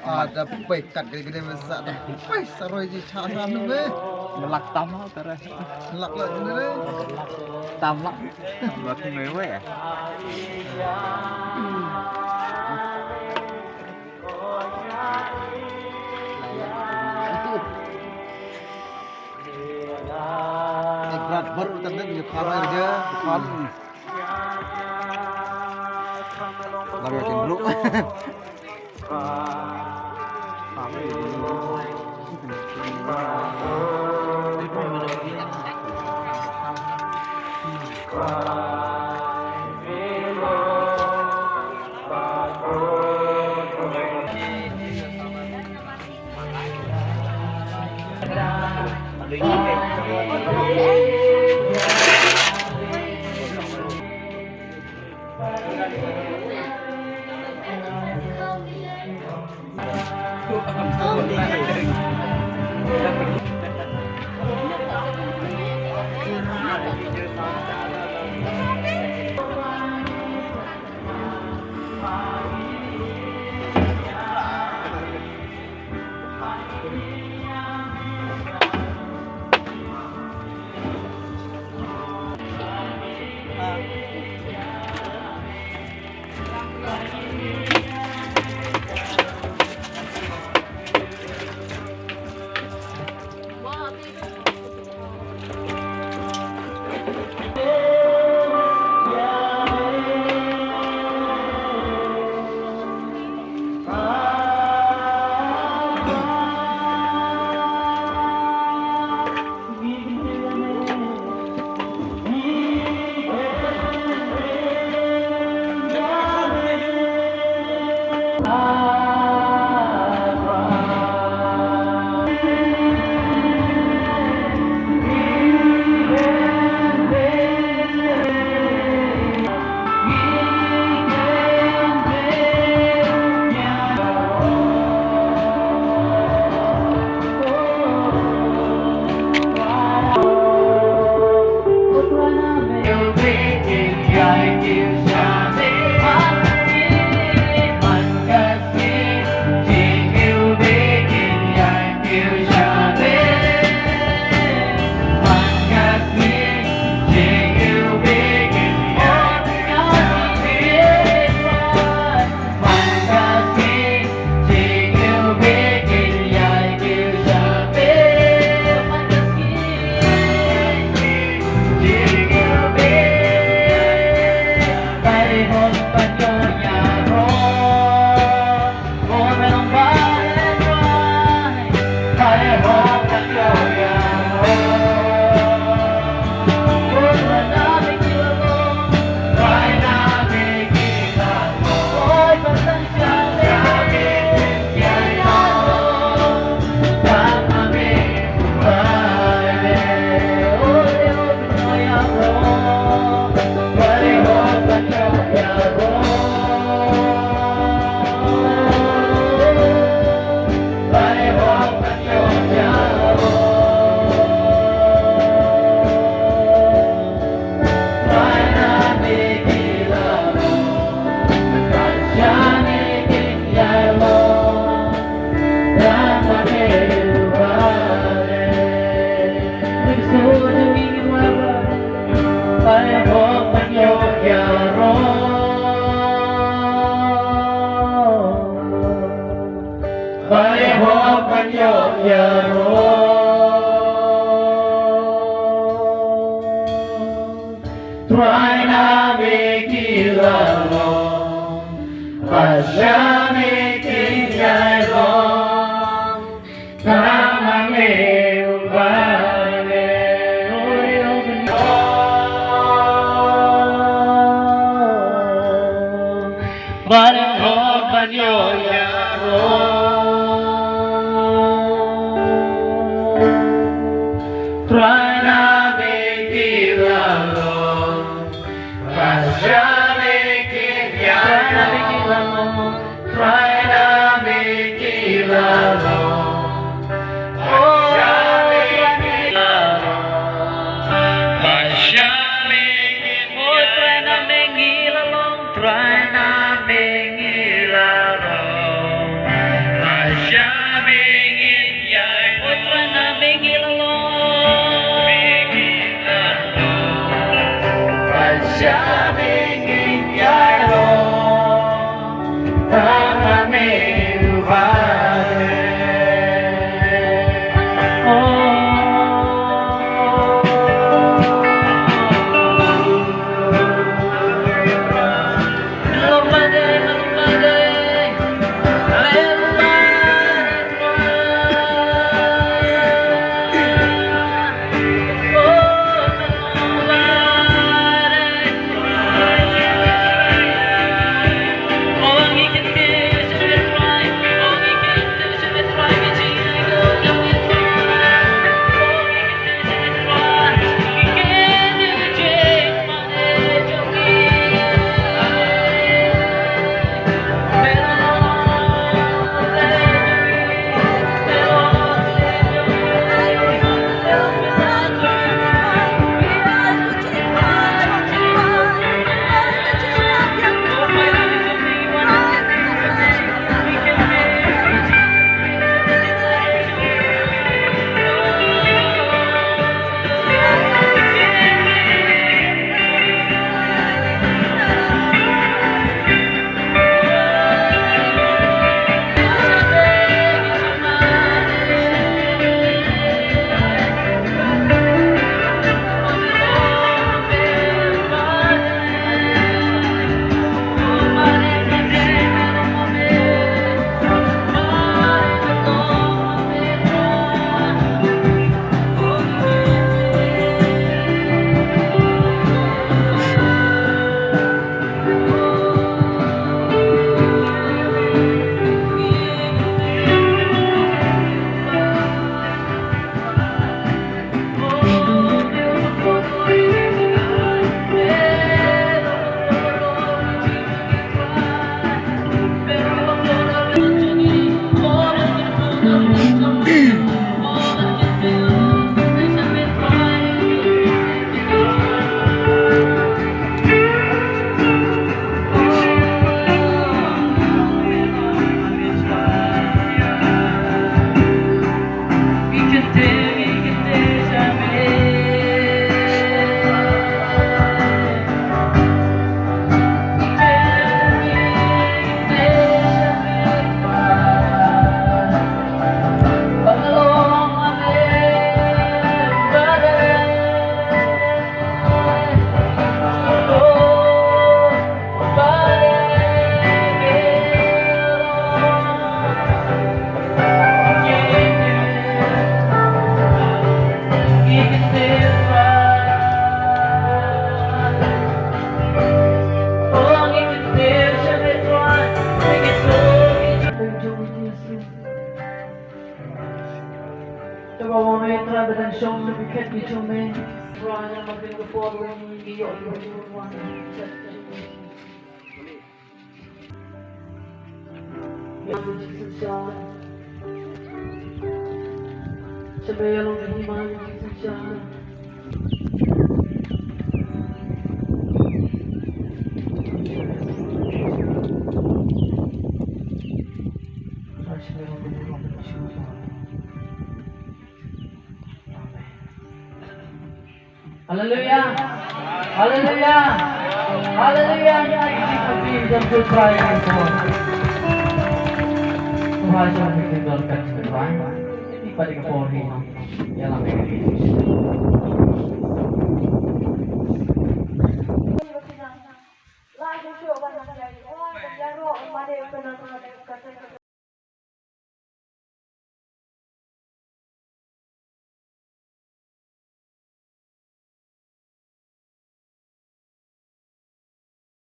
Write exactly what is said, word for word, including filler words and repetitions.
Ada pei kat gede-gede masa ada pei saroi ji cha sa nu me. Melak tam lah tara. Melak lah gede re. Tam lah. Buat ni mewe ya. Ek rat baru tanda dia pamer je. Baru yakin bro. Trai na me ki la long, ba sha me ki ïai long, tang ma me u ba ne. Ba ne hok ban ïoh ïa u Trai na me ki la long, ba sha me ki ïai long. Trai na me ki la long, ba sha me ki la long, ba sha me ki ïai long. Trai na me ki la long. Haleluya. Haleluya. Haleluya. Ngi ai ki jingkyrkhu jong u Trai. Tuhan jong ngi, ki don ka jingkyrkhu. Ngi pat ïa ka por hi. Ïalam ïa ngi.